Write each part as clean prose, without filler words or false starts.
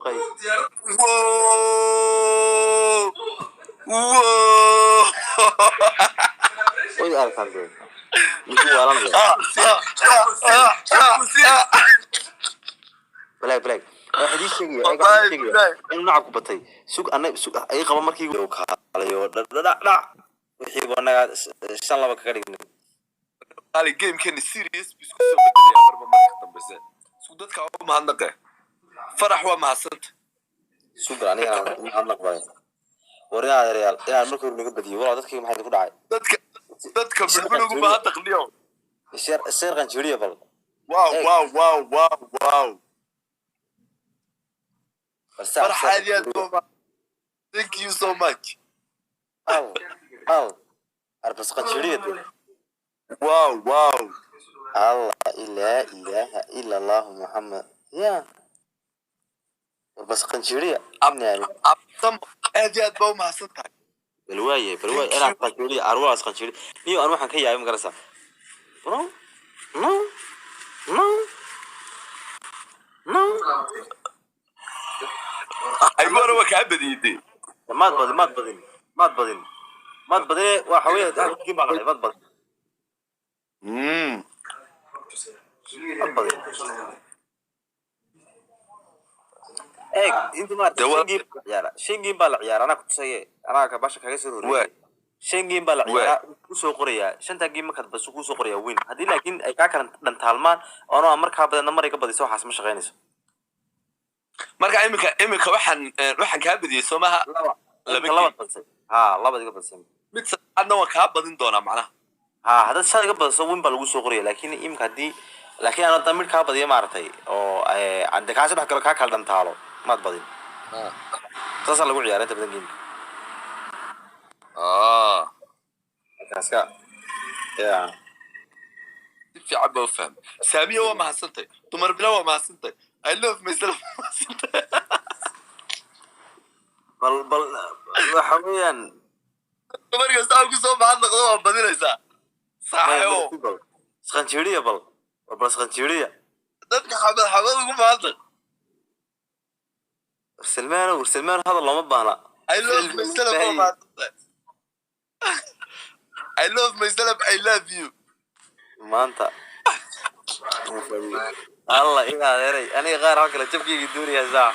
Wow! Wow! Way aragtaan dee. Ninkii waalanaya. Ah, ah, ah, ah, ah. Balaag balaag, waxaa idin sheegaya eeg, waxaa Wallahi idin sheegaya billahi. Inuu nacabku batay. Sug ana sug ay qaba markii uu kaalayo dhadhadhac dhac wixii buu annaga 5-2 kaga dhignay. Ali, gamekani serious buu isku soo bedelaya marba marka dambeyse. Isku dadka u mahadnaqe. Farax, waa mahadsanta. Sugar, aniga maxaad naqbalay? War inaa adeerayaal, inaan markii hore naga badiyo walaa. Dadkayga maxaa idinku dhacay? Dadka midmid ugu mahadnaqniyo. Seer qanjiriya bal. Wow. Eeg. Wow. Bal saa Farax, aad iyo aad baa mahadsan. Thank you so much. Al al arbas qanjiriya dee. Wow. Allah, ilaa ilaaha ila allahu Muhammad ya. War bas qanjiriya. Absamo, aad iyo aad baa u mahadsan tahay. Bal waaye, bal waaye, inaa qanjiriya arwaas qanjiriya niyo. Aan waxaan ka yaabay, ma garanaysaa? No, no, no, no. Aygona waa kaa badiyey. Maad badin, maad badin, maad badin, maad badine. Waxa weeye halkii baa dhacay, maad badin. Maad badin. Eeg inta maarata. Shan game baa la ciyaaraa, shan game baa la ciyaaraa. Anaa kutusaye, anaa ka basha kaga soo horreeyay. Shan game baa la ciyaaraa, kusoo qorayaa shantaa game. Markaad basu kusoo qorayaa win. Haddii laakiin ay kaa kala dhantaalmaan oona markaa badanna maray ka badiso, waxaas ma shaqaynayso. Marka iminka waxaan kaa badiyey, soo maha? Laba. Laba Imika labaad badisay, ha, labaad iga badisay. Mid saddexaadna waan kaa badin doonaa macnaha. Ha, haddaad shan iga badiso, win baa lagu soo qoraya. Laakiin imika haddii laakiin aan hadda mid kaa badiyo maaragtay oo aan de kaa saddex galo, kaa kala dhantaalo, maad badin. Saasaa lagu ciyaara inta badan gameka. Markaaska ya. Si fiican baa u fahmay. Saamiya, waa mahadsantay. Dumar bila, waa mahadsantay. I love myself, waa mahadsantay. Bal waxa weeyaan Dumarka saa ku soo mahadnaqdo, waa badinaysaa, saaxiibo. Bal isqanjiiriya, bal bal isqanjiiriya. Dadka xabad xabad ugu mahadnaq. Salmaano, Salmaan, hadal looma baahna. I love myself, waa mahadsantay. I love myself, I love you. Maanta alla ina adeeray, aniga qaar halka kale jabkayga doonaya saac.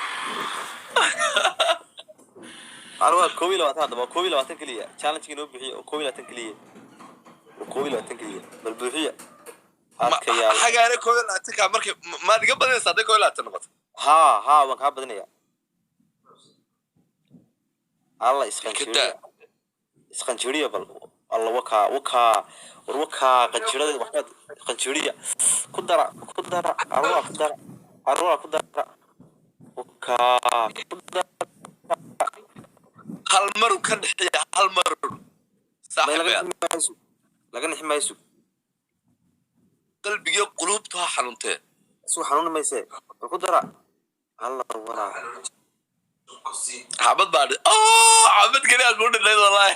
Anigu waa 21 hadda, waa 21 keliya. Challenge inoo bixiya oo 21 keliya, oo 21 keliya bal buuxiya. Adkayaal. Xagaare, 21-ka markay maad iga badinaysaa hadday 21 noqoto? Haa haa, waan kaa badinaya. Alla, isqanjiriya, isqanjiriya bal. Alla, wakaa wakaa, war wakaa qanjirada waxbaad. Qanjiriya ku dara, ku dara arwaa, ku dara arwaa, ku dara wakaa, ku dara. Hal maru ka dhexeeya, hal marun. May laga saaxiibayaal. Nixi maayo, laga nixi maayo. Qalbigiyo quluubtu ha xanuuntee. Isu xanuuni mayse, bal ku dara. Alla walaa. Xabad baa dhi oh, xabad keliya ku dhinayd. Wallahi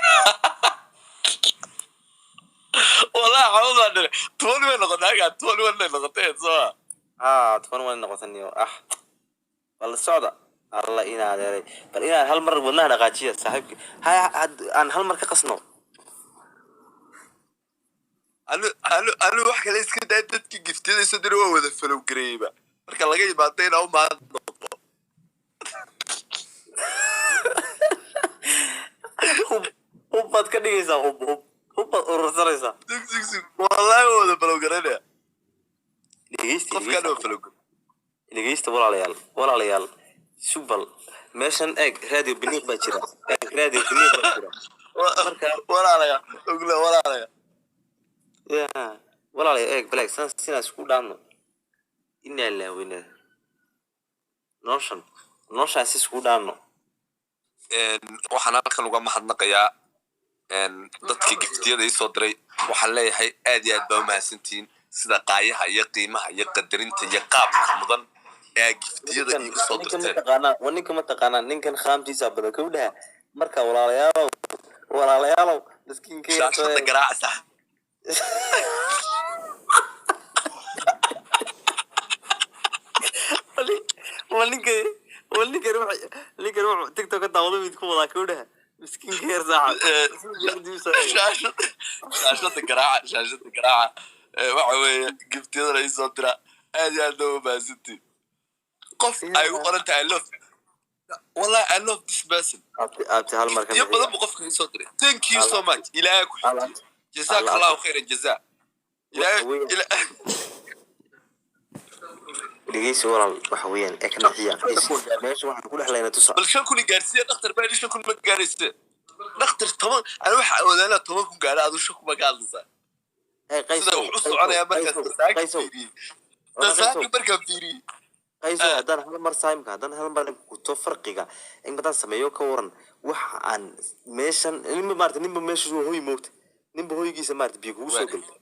wallahi, xabad baa dhinay. 20 bay noqotay hagaa, 21 bay noqotay, soo. Haa, toban waan noqotaniyo. Ah, bal socda. Alla ina adeeray, bal inaan hal mar wadnaha dhaqaajiya saaxiibki. Hay aan hal mar ka qasno. Anu wax kale iska daa, dadkii giftiyada soo diray waa wada follow gareeyba. Marka laga yimaado inaa u mahad noqdo. Hub hub baad ka dhigaysaa, hub hub hub baad urursanaysaa. Sug sug sug, wallahi waa wada follow garaynaya. Dhegeysta. Qofkaan waa follow garay. Dhegeysta walaalayaal, walaalayaal, sug bal. Meeshan eeg, radio biniiq baa jira. Eeg, radio biniiq baa jira marka. Walaalaya ogle, walaalaya. Ya walaalayaal, eeg baleeg san sinaa isku dhaanno. Inaa laawina noloshan, noloshaan si isku dhaanno. Waxaan halkan uga mahadnaqayaa dadka giftiyada ii soo diray. Waxaan leeyahay aad iyo aad baa umahadsantihiin sida qaayaha iyo qiimaha iyo qadarinta iyo qaabka mudan ee giftiyada Ninkan iigu soo ninkan dirteen. Mataqaanaa, wa ninka mataqaanaa, ninkan khaamtiisa badan kowdhaha. Marka walaalayaalow, walaalayaalow, miskiinkeyga. Shaashada garaaca sax. Waa ninka Wal ninkan wuxuu, ninkan wuxuu TikTok ka daawado mid ku wadaa kowdhaha miskiinka yar saaxib. Shaashada garaaca, shaashada garaaca. Waxa weeye giftiyadana ii soo dira. Aad iyo aad loo mahadsantiin. Qof ay u qoran tahay "I love", wallahi I love this person. Abti, abti, hal mar ka iyo badan buu qofka ii soo diray. Thank you so much. Ilaahay ku xifdiyo. Jazaak Allahu khayran jazaa. Ilaahay Dhegeysi walaal, waxa weeyaan ee ka naxiya meesha waxaan ku dhexlaynaa tusa. Bal 5,000 gaarsiiya. Dhakhtar baa yidhi 5,000 ma gaarayse. Dhakhtar, 10 ani waxa awoodaa inaa 10,000 gaaro. Adu 5,000 ma ka hadlaysaa? Hey Qaysow. Sida wax u soconaya markaas tasaaki Qaysow. fiiriyey, tasaaki markaan fiiriyey. Qaysow, haddaan hal mar saimka, haddaan hal mar kuto farqiga in badan sameeyo, ka waran? Waxa aan meeshan ninba maarata, ninba meesha hoy moogta, ninba hoygiisa maarata biyo kugu soo gelta.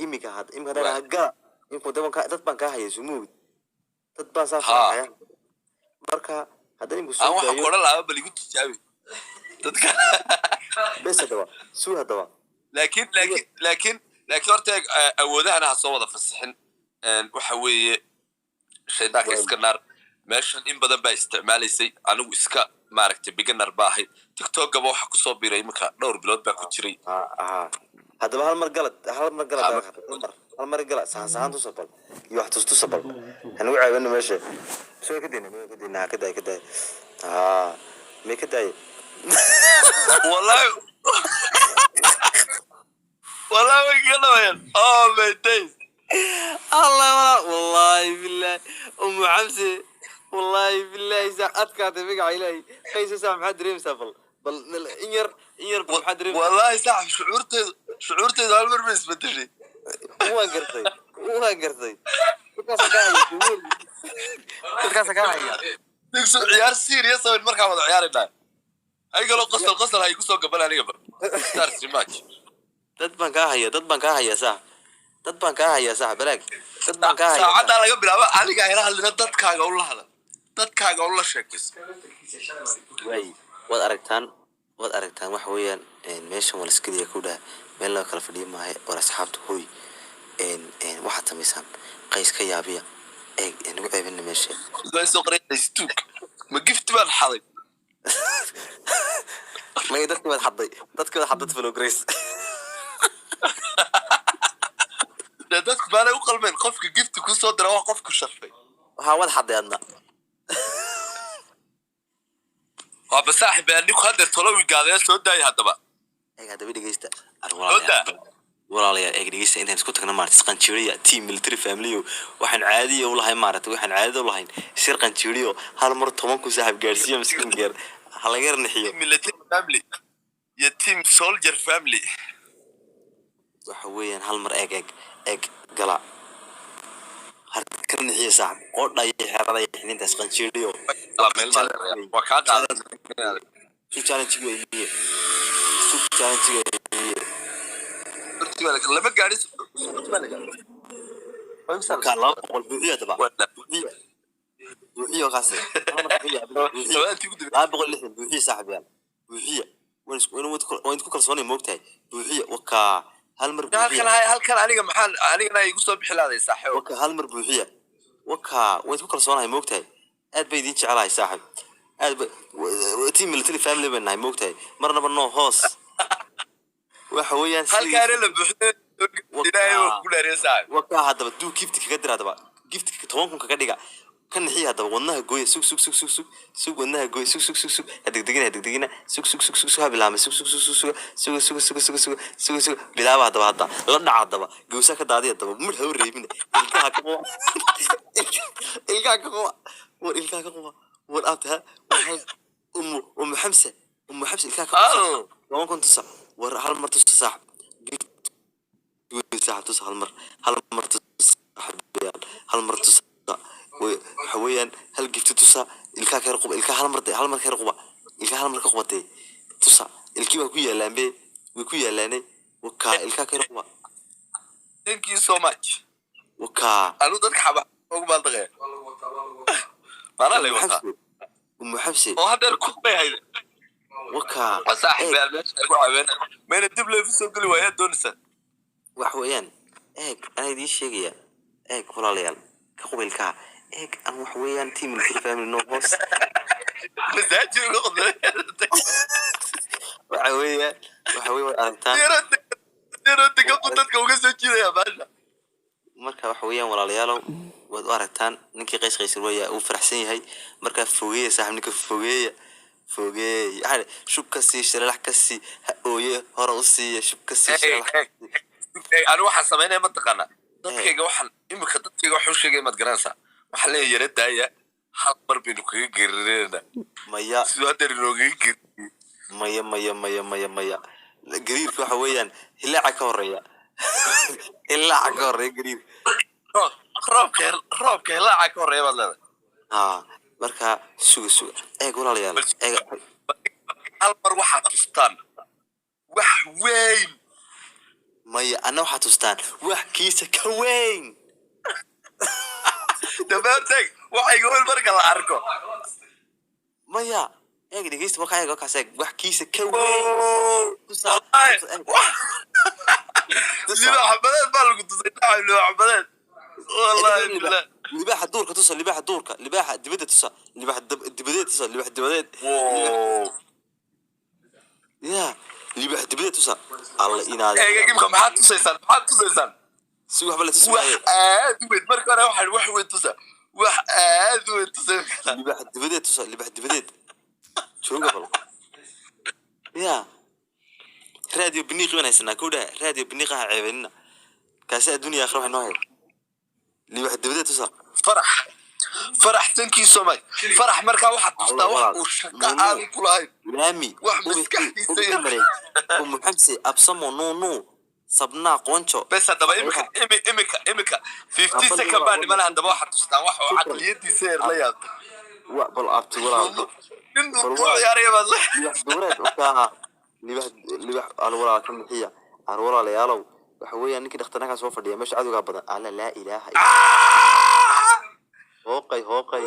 Imika had imika haddaan gala imika dad baan kaa haya, sumuugid, dad baan saa haya. Marka haddaan imika Aan soo waxaan daayo ku odhan lahaa, bal igu tijaabi dadka. Bes, haddaba suu haddaba. Laakiin horta eeg, awoodahana ha soo wada fasixin. Waxa weeye shaydaanka iska naar. Meeshan in badan baa isticmaalaysay. Anigu iska maaragtay beginner ba ahay. TikTokgaba waxa kusoo biiray iminka, dhowr bilood baa ku jiray. Ha ha, haddaba hal mar galad, hal mar galad, hal mar, hal mar gala, sahan sahan tusa bal iyo wax tus tusa bal. Hanugu caawino meesha. Soo ka dayna, ka dayna, ka daay, ka daay. Ha, may ka daay. Wallahi, wallahi way kaga dhamayaan. Oh my days. Allah wala, wallahi billahi, Umu Xamse, wallahi billahi saa adkaatay magaca Ilaahay. Qayso saa, maxaa dareemaysaa? Bal in yar, in yar, bal maxaa dareemaysaa? Wallahi saaxib, shucuurteedu hal mar bay isbedeshay. Waan gartay, waan gartay. Dadkaasa kaa haya, dadkaasa kaa haya. Digso ciyaar serious ah markaan wada ciyaaraynaa, aygaloo qosol qosol ha igu soo gaban anigaba. Stars match. Dad baan kaa haya, dad baan kaa haya sax, dad baan kaa haya sax, balaag, dad baan kaa haya. Saacaddaa laga bilaabo aniga hayla hadlina. Dadkaaga ula hadal, dadkaaga ula sheekayso. Waay, waad aragtaan, waad aragtaan. Waxa weeyaan meeshan waa la iskeliya ku dhaha, meel laga kala fadhiyo maahe. War asxaabta hooy, waxaad samaysaan Qays ka yaabiya. Eeg, nagu ceebina meesha. Way soo qoraysa stuuk. Ma gift baan xaday? Maya, dadki waad xadday, dadki waad xadday. Follow grace. Dee dadku baanay u qalmeen. Qofka gifti kusoo dira waa qofku sharfay. Waxaa waad xadday adna. Waaba saaxib, ninku haddeer tolowi gaadaya soo daaya haddaba. Eeg haddaba, dhegeysta. Soo daa. Walaalayaal, eeg, dhegeysta. Intaan isku tagna maarata isqanjiiriya, team military family. Waxaan caadiya u lahayn maarata, waxaan caadada u lahayn sir qanjiiriyo. Hal mar 10,000 saaxib gaarsiiya miskiinka yar, ha laga yar nixiyo. Military family iyo team soldier family. Waxa weeyaan hal mar, eeg, eeg, eeg, gala har ka nixiya saaxib, qoodha iyo xerada iyo xinintaas qanjiiriyo. Waa kaa qaadan. Su challenge ay miye, su challenge ay miye. Lama gaadhin. Ka 200 buuxiya daba, buuxiya, buuxiya kaas. Hal mar buuxiya, buuxiya. Tobantii ugu dambeysay. 260 buuxiya saaxib yaal, buuxiya. Waan isku kalsoonay, moogtahay. Buuxiya, wakaa hal mar Halkan buuxiya. Halkan aniga maxaan anigana igu soo bixi laaday, saaxiib? Wakaa hal mar buuxiya, wakaa. Waan isku kalsoonahay, moogtahay. Aad bay idin jecelahay saaxib, aad ba team military family bay nahay, moogtahay. Marnaba noo hoos waxa weeyaan Halkaana la buuxiyo. Ilaahay waa ku dhaariya, saaxiib. Wakaa haddaba duu gifti kaga dira, haddaba gifti 10,000 kaga dhiga. Ka nixiya haddaba, wadnaha gooya. Sug, sug, sug, sug, sug, sug, wadnaha gooya. Sug, sug, sug, sug. Ha degdegina, ha degdegina. Sug, sug, sug, sug, sug. Ha bilaabmay. Sug, sug, sug, sug, sug, sug, sug, sug, sug, sug, sug, sug. Bilaaba haddaba, hadda la dhaca haddaba, gowsa ka daadiya haddaba. Mid ha u reebina. Ilkaha ka quba, ilkaha ka quba. War ilkaha ka quba. War aabta ha, war hal Umu Xamse, Umu Xamse, ilkaha ka quba. 10,000 tusa. War hal mar tusa saaxib, saaxib tusa, hal mar, hal mar tusa saaxibayaal, hal mar tusa. Waxa weeyaan hal gifti tusa. Ilkaha ka yar quba, ilkaha hal mar de, hal mar ka yar quba, ilkaha hal mar ka qubatee tusa. Ilkii waa ku yaalaan be, way ku yaalaane. Wakaa ilkaha ka yar quba. Thank you so much. Wakaa. Anu dadka xaba ugu baaldaqaya maanaa lay Umu wataa. Xamse, Umu Xamse. Oo haddeer ku bay hayde. Wakaa. Waa saaxiib Eeg. Yaal meesha ay ku caaween mayna dib leefu soo geli waayaa doonaysaa. Wax weeyaan, eeg, anaa idiin sheegaya. Eeg walaalayaal, ka quba ilkaha. Eeg, an wax weeyaan, team military family no hoos. Masaajid uga qodbay. Waxa weeyaan waad aragtaan. Yarada gabu dadka uga soo jiidaya baasha. Marka waxa weeyaan, walaalayaalow, waad u aragtaan ninkii Qays Qaysar waya uu faraxsan yahay. Marka fogeeya saaxib, ninka fogeeya, fogeeya. Waxaa shub ka sii, shiralax ka sii, ha ooye, hore u siiya, shub ka sii, shiralax ka sii. Ani waxaan samaynaya mataqaana, dadkayga waxaan imika, dadkayga waxa u sheegaya, maad garanaysaa, waxaan leeyahay yara daaya, hal mar baynu kaga geerireynaa. Maya. Siduu haddeer inoogaga geeriyey. Maya, maya, maya, maya, maya. Gariirka waxa weeyaan hilaaca ka horeeya, hilaaca ka horeeya gariir. Roobka hilaaca ka horreeya baad leedahay. Ha, marka suga, suga, eeg walaalayaal, eeg. Hal mar waxaad tustaan wax weyn. Maya, anna waxaa tustaan wax kiisa ka weyn. Dhammaanteeg waxayga weyn marka la arko. Maya, eeg, dhegeysta, markaa eeg, wakaas, eeg, wax kiisa ka weyn. Tusaa, Wallaahi, tusa, eeg. Tusa. Libaax badeed baa lagu tusay dhacay, libaax badeed, wallahi billah. Libaaxa duurka tusa, libaaxa duurka, libaaxa dibadda tusa, libaaxa dibadeed tusa, libaax dibadeed. Wow. Ya, libaax dibadeed tusa, alla inaad. Eega, imika maxaad tusaysaan? Maxaad tusaysaan? Si waxba la tusi wax maayo. Aad u weyn. Marka hore waxaan wax weyn tusa, wax aad u weyn tusa. Libaax dibadeed tusa, libaax dibadeed jooga bal. Ya, raadiyo biniiqi baan haysanaa kow dhaha, raadiyo biniiqa ha ceebanina, kaasi adduuniya akhira waxay noo hay. Libaax dibadeed tusa. Farax, Farax, thank you so much, Farax. Markaa waxaad tustaa wax uu shaqo aad ku lahayn. Laami. Wax maskaxdiisa yar. Ubi Umu Xamsi, Absamo, Nunu, Sabnaa, Qonjo. Bes, haddaba imika imika 50 second baa dhiman. Haddaba waxaad tustaa wax oo caqliyadiisa yar la yaabto. Wa bal abti, walaal. Nin Bal ku ciyaaraya baad la. Libax duureed ukaaha, libax, libax al walaal ka bixiya ar. Walaalayaalow, waxa weeyaan ninkii dhakhtarnakaa soo fadhiya meesha, cadowgaa badan. Alla, laa ilaaha illa. Hooqay, hooqay.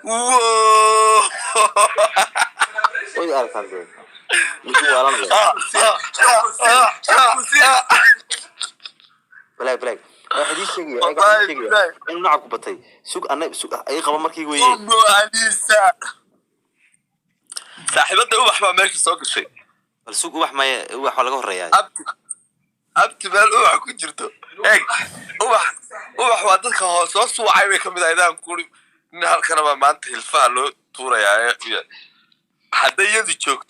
Wow. Way aragtaan dee, ninkii waalanaya. Balaag, balaag, waxaa idin sheegaya, eeg, waxaa idin sheegaya inuu nacabku batay. Sug, anna sug ay qaba markii weeye. Umu Anisa, saaxiibada Ubax baa meesha soo gashay. Bal sug, Ubax maye, Ubax waa laga horeeyaa. Abti, abti, meel Ubax ku jirto eeg. Ubax, Ubax waa dadka hoos soo suucay bay kamid ahayd. Aan kuri nin halkana baa maanta hilfaha loo tuurayaa hadday iyadu joogto.